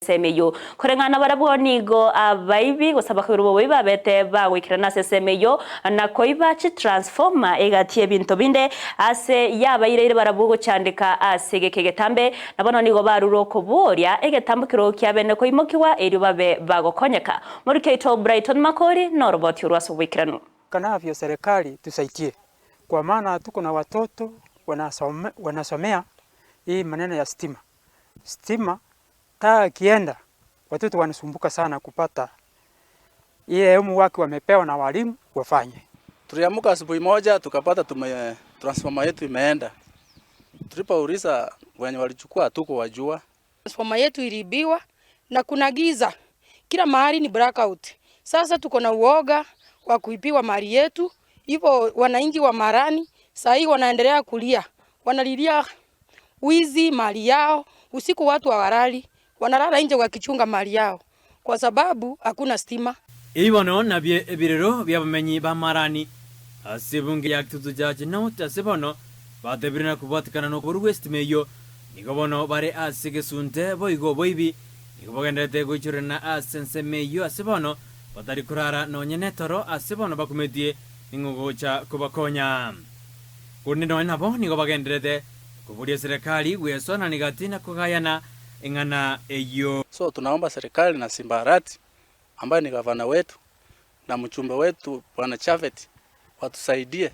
ensemo eyio. Koreng'ana nabarabwo nigo abaibi gose abakoirwa b'oboibi babete bagoikerana ase ensemo eyio na koiba chitransformer egati y'ebinto binde ase yabaireire barabwo gochandeka ase egeka egetambe, na bono nigo barure okoboria egetambo keroo kiabene koimokigwa erio babe bagokonyeka. Moriki oito Brighton Makori noroboti orwo ase oboikeranu. Kanavyo serikali tusaidie kwa maana tuko na watoto wanasomea hii maneno ya stima. Stima taa ikienda watoto wanasumbuka sana kupata ile homework wamepewa na walimu wafanye. Tuliamka asubuhi moja tukapata tume transformer yetu imeenda. Tulipouliza wenye walichukua hatukuwajua. Transformer yetu iliibiwa na kuna giza kila mahali ni blackout. Sasa tuko na uoga wa kuibiwa mali yetu, hivyo wananchi wa Marani saa hii wanaendelea kulia, wanalilia wizi mali yao. Usiku watu hawalali, wanalala nje wakichunga mali yao kwa sababu hakuna stima. Ebi bono nabio ebirero bi'abamenyi ba Marani ase ebunge ya Kitutu Church North ase bono batebire na kobwatekana nokoborwa gw'esitima eyio. Nigo bono bare ase egesunte boigo oboibi nigo bogendererete goichorana ase ensemo eyio ase bono batari korara nonye netoro ase bono bakumetie ning'o ogocha kobakonya. Korende nonya nabo nigo bagendererete koboria eserekari gwesoanania gati na kogayana eng'ana eyio. So tunaomba serikali na Simba Arati ambaye ni gavana wetu na mchumbe wetu bwana Japhet watusaidie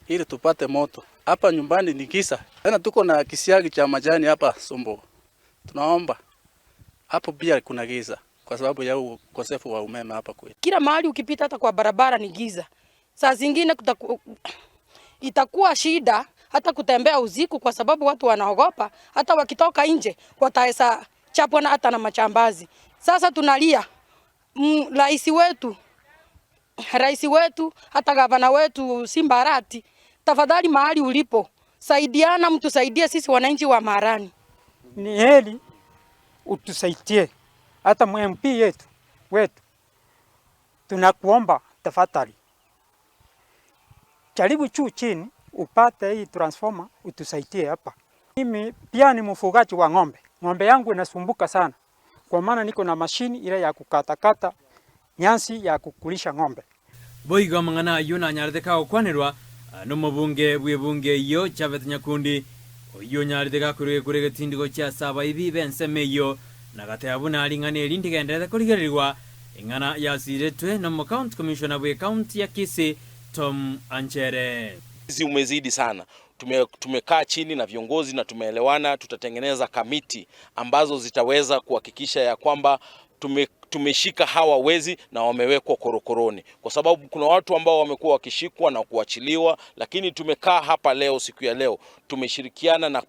ili tupate moto. Hapa nyumbani ni giza. Tena tuko na kisiagi cha majani hapa Sumbo. Tunaomba hapo pia kuna giza kwa sababu ya ukosefu wa umeme hapa kwetu. Kila mahali ukipita hata kwa barabara ni giza. Saa zingine itakuwa shida hata kutembea usiku kwa sababu watu wanaogopa, hata wakitoka nje wataweza chapwa na hata na machambazi. Sasa tunalia rais wetu, rais wetu hata gavana wetu Simba Arati, tafadhali mahali ulipo saidiana, mtusaidie sisi wananchi wa Marani. Ni heri utusaidie hata MP yetu wetu, tunakuomba tafadhali, jaribu juu chini upate hii transformer utusaidie hapa. Mimi pia ni mfugaji wa ng'ombe, ng'ombe yangu inasumbuka sana, kwa maana niko na mashini ile ya kukatakata nyasi ya kukulisha ng'ombe. Boigo amang'ana ayio nanyarete kagokwanerwa nomobunge bw'ebunge eyio Japhet Nyakundi, oyio onyarete gakorwa gekura egetindi gochia ase abaibi b'ensemo eyio, na agateba buna ring'ana eri ndigendererete korigererigwa eng'ana yasiretwe nomo county commissioner bw'ecounty ya Kisii Tom Anchere. Wizi umezidi sana. Tumekaa chini na viongozi na tumeelewana, tutatengeneza kamiti ambazo zitaweza kuhakikisha ya kwamba tumeshika hawa wezi na wamewekwa korokoroni, kwa sababu kuna watu ambao wamekuwa wakishikwa na kuachiliwa, lakini tumekaa hapa leo, siku ya leo tumeshirikiana na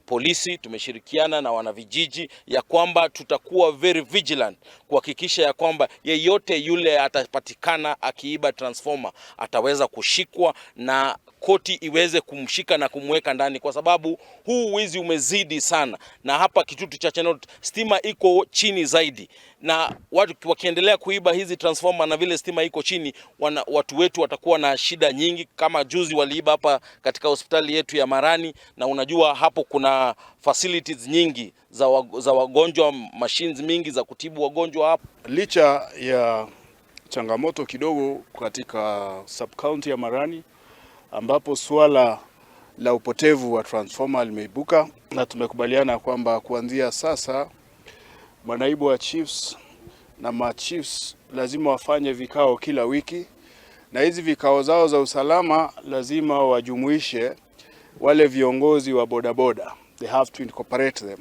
polisi, tumeshirikiana na wanavijiji ya kwamba tutakuwa very vigilant kuhakikisha ya kwamba yeyote yule atapatikana akiiba transformer ataweza kushikwa na koti iweze kumshika na kumweka ndani, kwa sababu huu wizi umezidi sana, na hapa Kitutu Chache North stima iko chini zaidi, na watu wakiendelea kuiba hizi transformer na vile stima iko chini, watu wetu watakuwa na shida nyingi. Kama juzi waliiba hapa katika hospitali yetu ya Marani, na unajua hapo kuna facilities nyingi za wagonjwa, machines mingi za kutibu wagonjwa hapo. Licha ya changamoto kidogo katika sub county ya Marani ambapo suala la upotevu wa transformer limeibuka, na tumekubaliana kwamba kuanzia sasa manaibu wa chiefs na machiefs lazima wafanye vikao kila wiki, na hizi vikao zao za usalama lazima wajumuishe wale viongozi wa bodaboda, they have to incorporate them,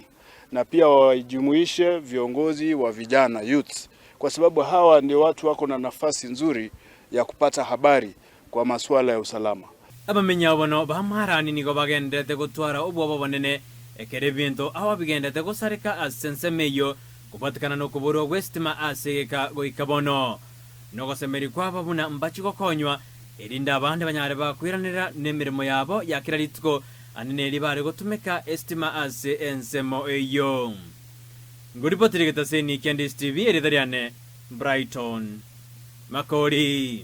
na pia wajumuishe viongozi wa vijana youths, kwa sababu hawa ndio watu wako na nafasi nzuri ya kupata habari kwa masuala ya usalama. Abamenyi abo bono b'Amarani nigo bagendererete gotwara obwoba obonene, ekero ebinto aba bigendererete gosareka ase ensemo eyio, kobwatekana nokoborwa gw'esitima ase egeka goika bono. Nogosemeria kwabo buna mbachie gokonywa, erinde abande banyare bakoiranerera nemeremo yabo ya kera rituko, ande neri bare gotumeka esitima ase ensemo eyio. Ngoripotire getaseni kia Ndisi TV, erieta riane Brighton Makori.